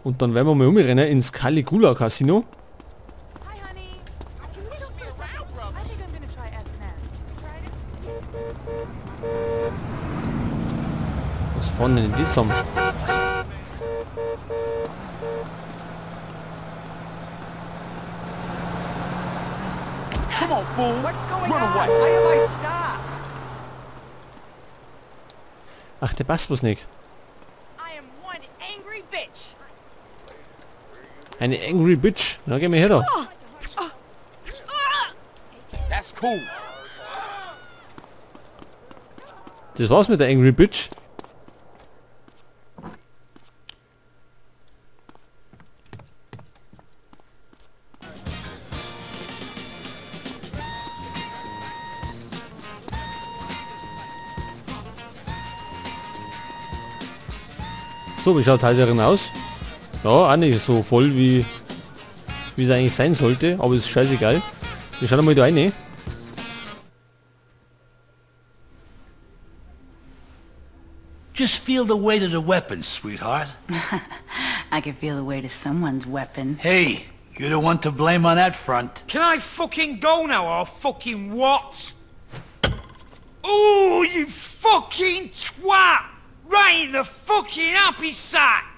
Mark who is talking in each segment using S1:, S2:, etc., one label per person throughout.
S1: Und dann werden wir mal umrennen ins Caligula Casino.
S2: Hi, honey. Can we go for a ride? I think I'm gonna try S&M. You tried it?
S1: Was fahren denn die zusammen?
S3: Come on, fool.
S4: What's going
S3: Run
S4: on?
S3: away.
S4: Why am I stopped?
S1: Ach, der passt bloß nicht.
S2: I am one angry bitch.
S1: Eine Angry Bitch. Na, geh mal her da.
S3: That's cool.
S1: Das war's mit der Angry Bitch. So, wie schaut Heiserin aus? Ja, auch nicht so voll wie es eigentlich sein sollte, aber ist scheißegal. Wir schauen mal da rein.
S5: Just feel the weight of the weapon, sweetheart.
S6: I can feel the weight of someone's weapon.
S5: Hey, you're the one to blame on that front.
S7: Can I fucking go now or fucking what? Ooh, you fucking twat! Right in the fucking happy sack!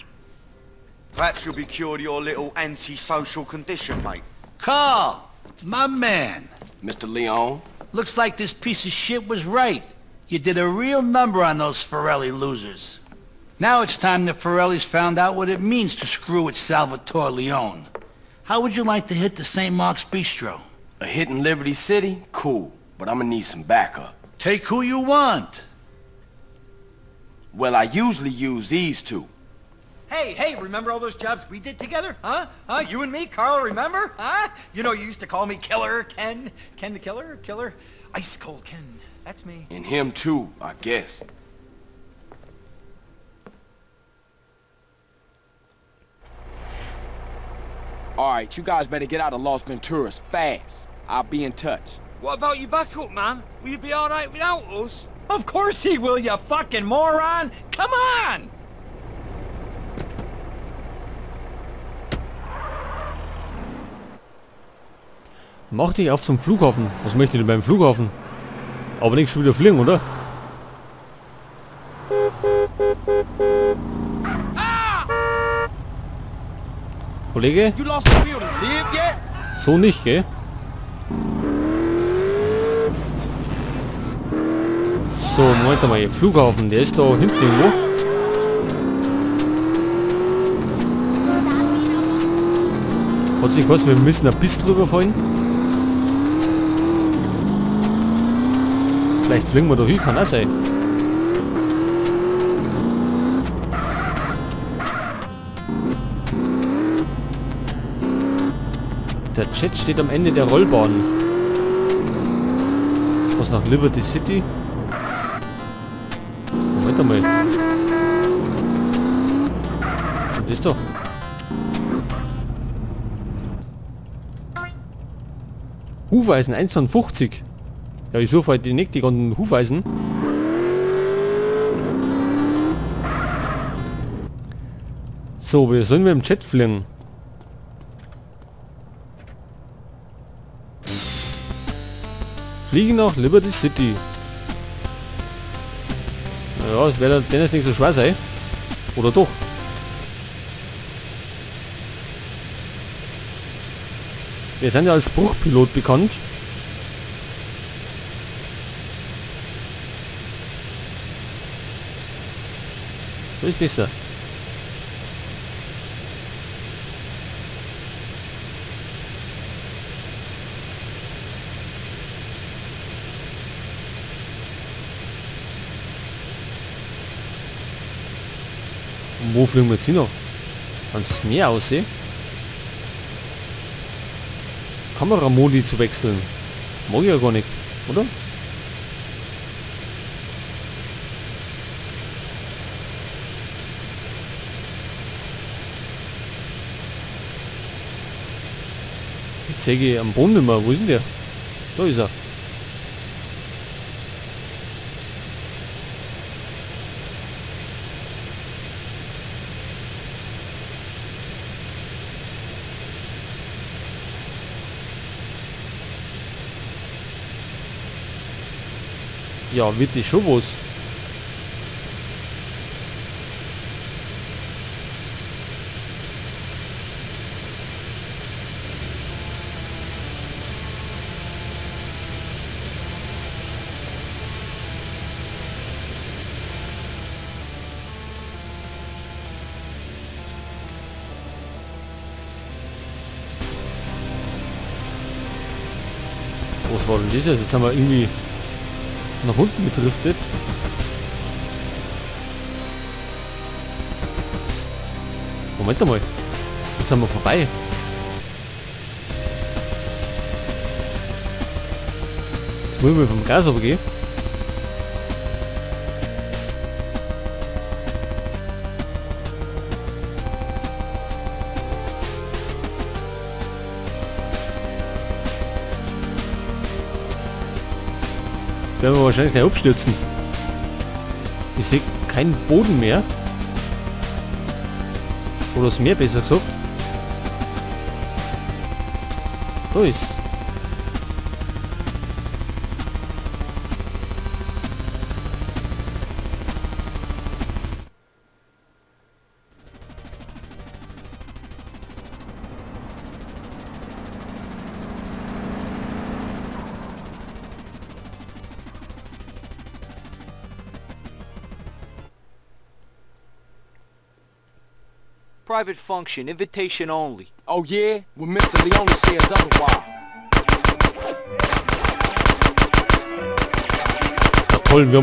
S8: Perhaps you'll be cured of your little antisocial condition, mate.
S5: Carl, my man.
S3: Mr. Leon.
S5: Looks like this piece of shit was right. You did a real number on those Forelli losers. Now it's time the Forellis found out what it means to screw with Salvatore Leone. How would you like to hit the St. Mark's Bistro?
S3: A hit in Liberty City? Cool. But I'm gonna need some backup.
S5: Take who you want.
S3: Well, I usually use these two.
S9: Hey, hey, remember all those jobs we did together? Huh? Huh? You and me, Carl, remember? Huh? You know, you used to call me Killer Ken. Ken the Killer? Killer? Ice Cold Ken. That's me.
S3: And him too, I guess. All right, you guys better get out of Las Venturas fast. I'll be in touch.
S7: What about your backup, man? Will you be alright without us?
S9: Of course he will, you fucking moron! Come on!
S1: Mach dich auf zum Flughafen. Was möchte ich denn beim Flughafen? Aber nicht schon wieder fliegen, oder? Kollege?
S3: You lost the will to live yet?
S1: So nicht, gell? So, Moment mal, hier Flughafen, der ist da hinten irgendwo. Hat sich was, wir müssen ein bisschen drüber fahren. Vielleicht fliegen wir da hin, kann auch sein. Der Jet steht am Ende der Rollbahn. Was nach Liberty City? Moment einmal. Was ist doch? Hufeisen 1,50. Ja, ich suche halt die nicht, die ganzen Hufeisen. So, wir sollen wir im Jet fliegen? Fliegen nach Liberty City. Naja, es wäre dann nicht so schwer sein. Oder doch? Wir sind ja als Bruchpilot bekannt. So ist besser. Und wo fliegen wir jetzt hin noch? Ans Meer aussehen? Kameramodi zu wechseln. Mag ich ja gar nicht, oder? Jetzt sehe ich am Boden nicht mehr. Wo ist denn der? Da ist er. Ja, wird das schon was. Was war denn das jetzt? Jetzt haben wir irgendwie nach unten gedriftet. Moment einmal. Jetzt sind wir vorbei. Jetzt muss ich mal vom Gas runtergehen. Werden wir wahrscheinlich gleich abstürzen. Ich sehe keinen Boden mehr. Oder das Meer besser gesagt. Da ist.
S4: Private function, invitation only.
S3: Oh yeah? Well, Mr. Leone says otherwise.
S1: Ja, toll, wir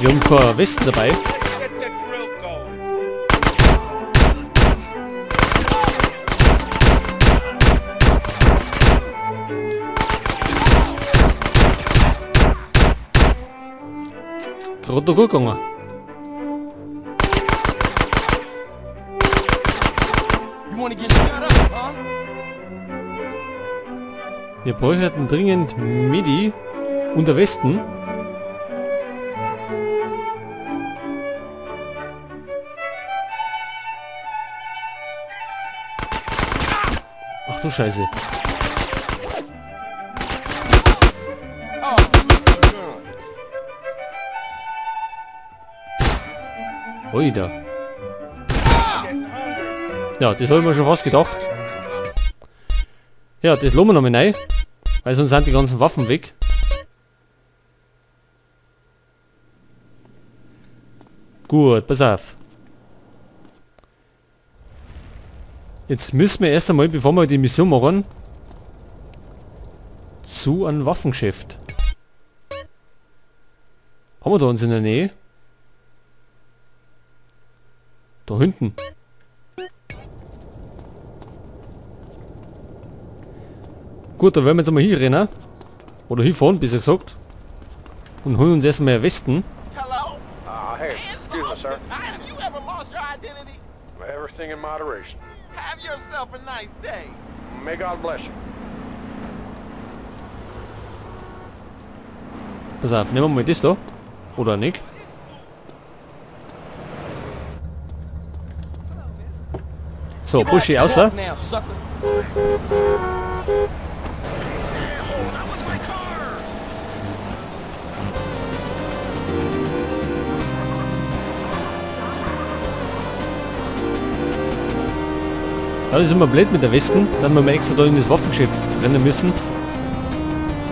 S1: haben keine Westen dabei. Gerade noch gut gegangen.
S3: You wanna get shut up, huh?
S1: Wir bräuchten dringend Medi und der Westen. Ach du Scheiße. Oida. Ja, das hab ich mir schon fast gedacht. Ja, das lassen wir noch mal rein, weil sonst sind die ganzen Waffen weg. Gut, pass auf. Jetzt müssen wir erst einmal, bevor wir die Mission machen, zu einem Waffengeschäft. Haben wir da uns in der Nähe? Da hinten. Gut, da werden wir jetzt einmal hier rennen. Oder hier fahren, besser gesagt. Und holen uns erstmal einen Westen.
S10: Hello?
S11: Hey, excuse me, sir.
S10: Have you ever lost your identity?
S11: Everything in moderation.
S10: Have yourself a nice day.
S11: May God bless you.
S1: Pass auf, nehmen wir mal das da. Oder nicht? So, Buschi, außer. Ja, das ist immer blöd mit der Westen, dann wir extra da in das Waffengeschäft rennen müssen.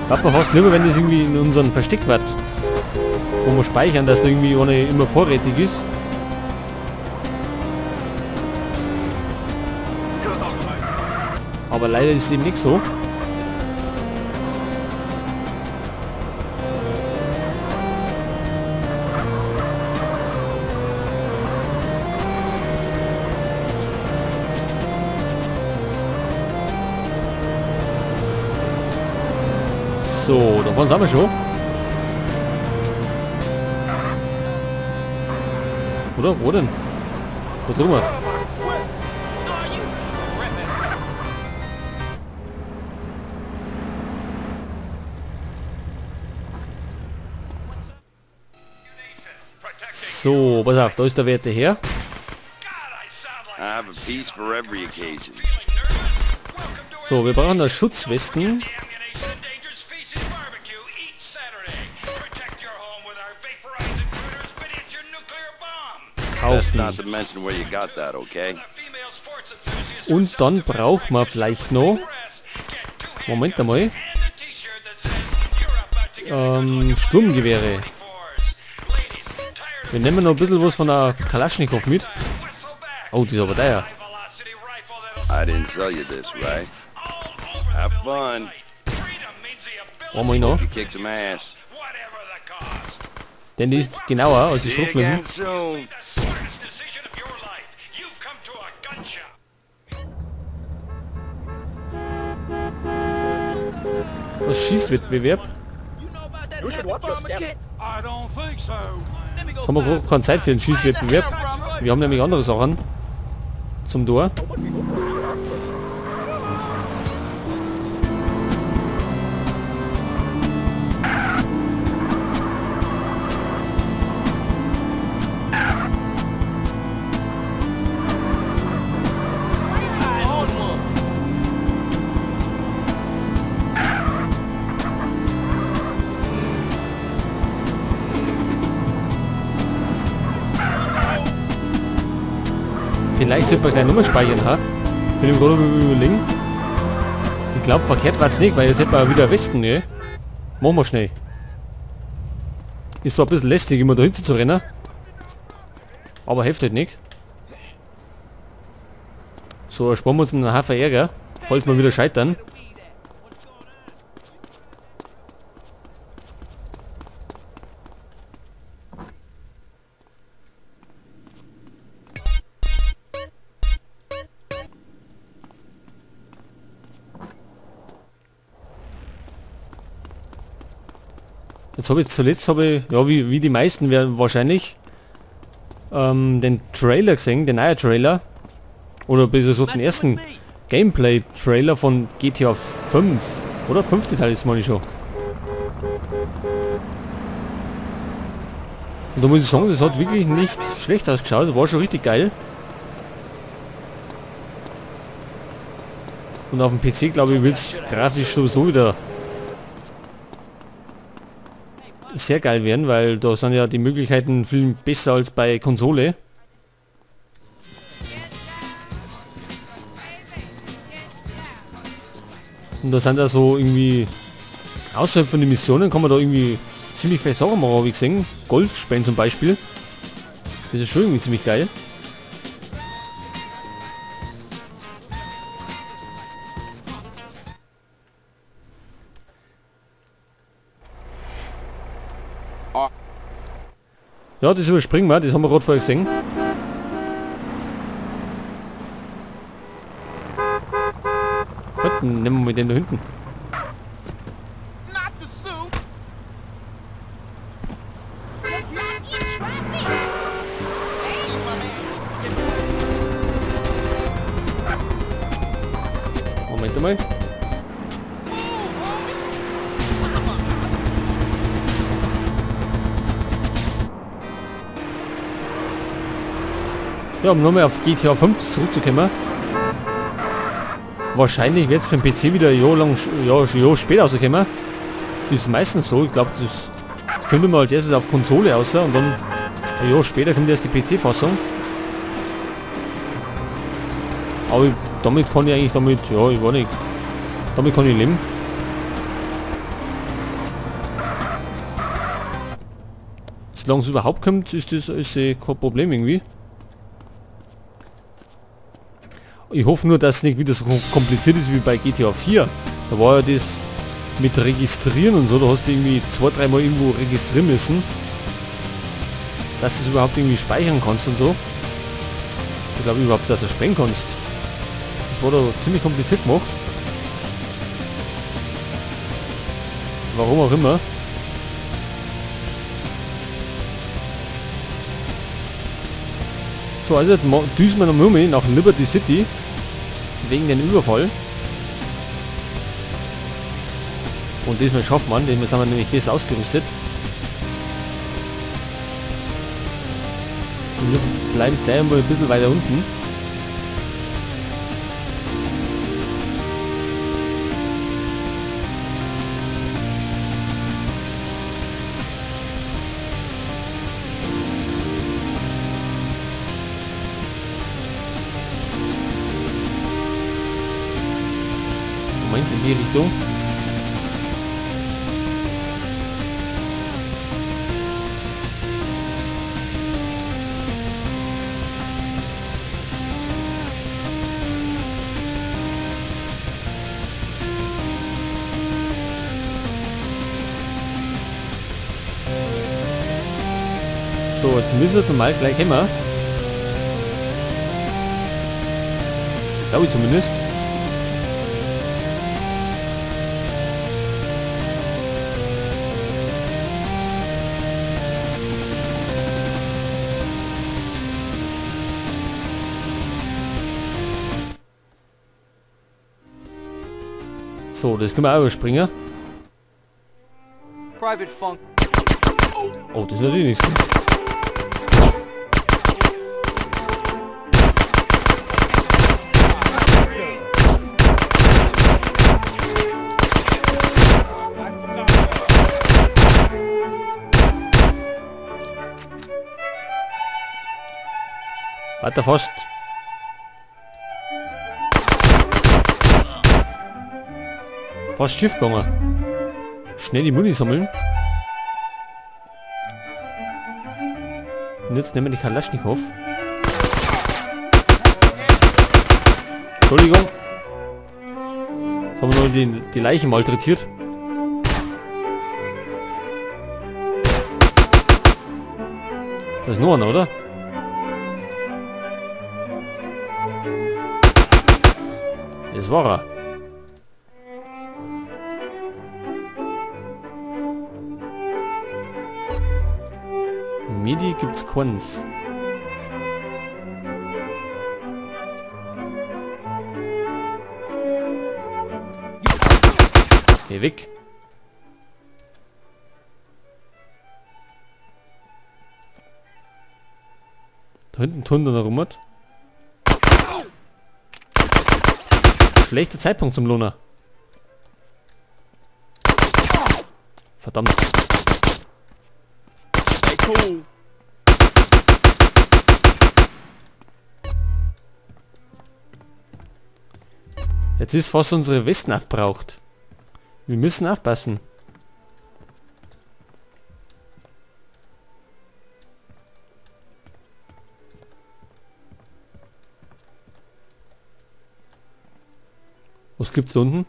S1: Hat man fast lieber, wenn das irgendwie in unserem Versteck wird. Wo wir speichern, dass da irgendwie ohne immer vorrätig ist. Aber leider ist es eben nicht so. So, davon sind wir schon. Oder? Wo denn? Wo drüben? So, pass auf, da ist der werte Herr.
S12: I have a piece for every occasion.
S1: So, wir brauchen das Schutzwesten.
S12: Best
S1: Kaufen.
S12: not to mention where you got that, okay?
S1: Und dann braucht man vielleicht noch... Moment einmal. Sturmgewehre. Wir nehmen noch ein bisschen was von der Kalaschnikow mit. Oh, die ist aber teuer.
S12: I didn't sell you this, right? Have fun.
S1: Einmal noch.
S12: You kick some ass.
S1: Denn die ist genauer als die
S12: See you
S1: Schrotflinten.
S12: again soon.
S1: Was Schießwettbewerb? Jetzt haben wir gar keine Zeit für einen Schießwettbewerb. Wir haben nämlich andere Sachen zum Tor. Vielleicht sollte man gleich nochmal speichern, ha? Bin im Grunde überlegen. Ich glaub, verkehrt war's nicht, weil jetzt hätten wir wieder Westen, ne? Machen wir schnell. Ist zwar ein bisschen lästig, immer dahinter zu rennen. Aber hilft halt nicht. So, ersparen wir uns einen Haufen Ärger, falls wir wieder scheitern. Jetzt habe ich zuletzt, habe ich, ja, wie die meisten werden wahrscheinlich, den Trailer gesehen, den neuen Trailer. Oder besser gesagt den ersten Gameplay-Trailer von GTA 5. Oder? 5. Teil ist mal schon. Und da muss ich sagen, das hat wirklich nicht schlecht ausgeschaut. Das war schon richtig geil. Und auf dem PC, glaube ich, wird's grafisch sowieso wieder sehr geil werden, weil da sind ja die Möglichkeiten viel besser als bei Konsole. Und da sind da so irgendwie außerhalb von den Missionen kann man da irgendwie ziemlich viele Sachen machen, hab ich gesehen. Golf spielen zum Beispiel. Das ist schon irgendwie ziemlich geil. Ja, das überspringen wir, das haben wir gerade vorher gesehen. Warte, nehmen wir mal den da hinten. Moment einmal. Ja, um nochmal auf GTA 5 zurückzukommen. Wahrscheinlich wird's für den PC wieder ein Jahr lang, ja, ein Jahr später rauskommen. Ist meistens so, ich glaub, das könnte man als erstes auf Konsole raus und dann ein Jahr später kommt erst die P C-Fassung. Aber ich, damit kann ich eigentlich damit, ja, ich weiß nicht, damit kann ich leben. Solange es überhaupt kommt, ist das ist kein Problem irgendwie. Ich hoffe nur, dass es nicht wieder so kompliziert ist wie bei GTA 4. Da war ja das mit Registrieren und so, da hast du irgendwie 2, 3 Mal irgendwo registrieren müssen, dass du es überhaupt irgendwie speichern kannst und so. Ich glaube überhaupt, dass du speichern kannst. Das war da ziemlich kompliziert gemacht. Warum auch immer. So, also jetzt düsen wir noch mal nach Liberty City. Wegen den Überfall. Und diesmal schafft man, diesmal sind wir nämlich besser ausgerüstet. Und wir bleiben gleich mal ein bisschen weiter unten. die Richtung. So, jetzt müssen wir normal gleich immer. Glaube ich zumindest. So, das können wir auch überspringen.
S4: Private funk.
S1: Oh, das ist natürlich nichts. Weiter fast. Fast schief gegangen. Schnell die Muni sammeln. Und jetzt nehmen wir die Kalaschnikow. Entschuldigung. Jetzt haben wir noch die Leiche malträtiert. Da ist noch einer, oder? Das war er. Medi gibt's keins. Geh weg. Da hinten turnt er noch rum. Schlechter Zeitpunkt zum Lohner. Verdammt.
S3: Hey, cool.
S1: Jetzt ist fast unsere Westen aufgebraucht. Wir müssen aufpassen. Was gibt's da unten?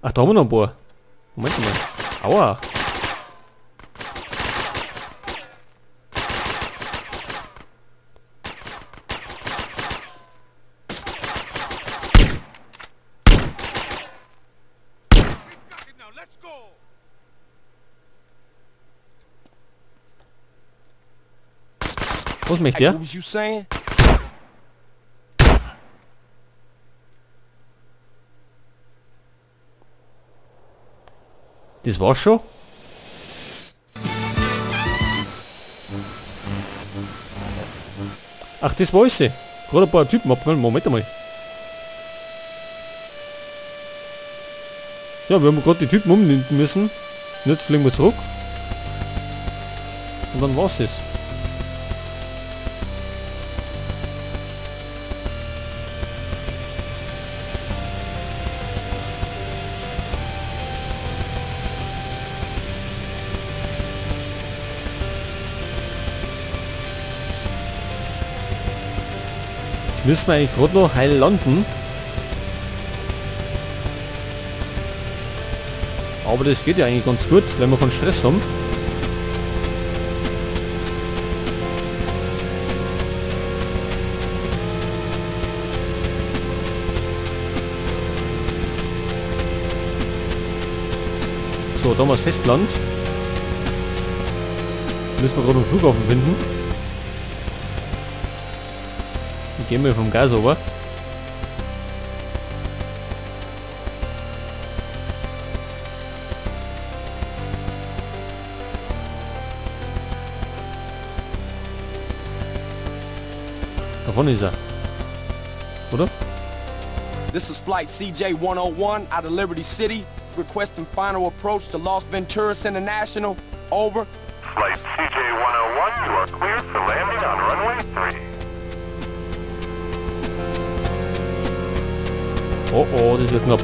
S1: Ach, da haben wir noch ein paar. Moment mal. Aua. Was möchte der?
S3: What was you saying?
S1: Das war's schon? Ach, das war sie. Gerade ein paar Typen abgeholt. Moment einmal. Ja, wir haben gerade die Typen umnehmen müssen. Und jetzt fliegen wir zurück. Und dann war's das. Jetzt müssen wir eigentlich gerade noch heil landen. Aber das geht ja eigentlich ganz gut, wenn wir keinen Stress haben. So, da haben wir das Festland. Müssen wir gerade einen Flughafen finden. Dann gehen wir vom Gas runter. Da vorne ist er. Oder?
S3: This is Flight CJ 101 out of Liberty City, requesting final approach to Las Venturas International. Over.
S11: Flight CJ 101, you are cleared for landing on runway 3.
S1: Oh, oh, das wird knapp.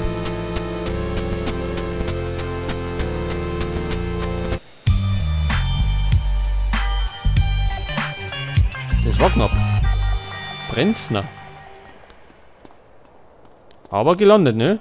S1: War knapp. Brenzner. Aber gelandet, ne?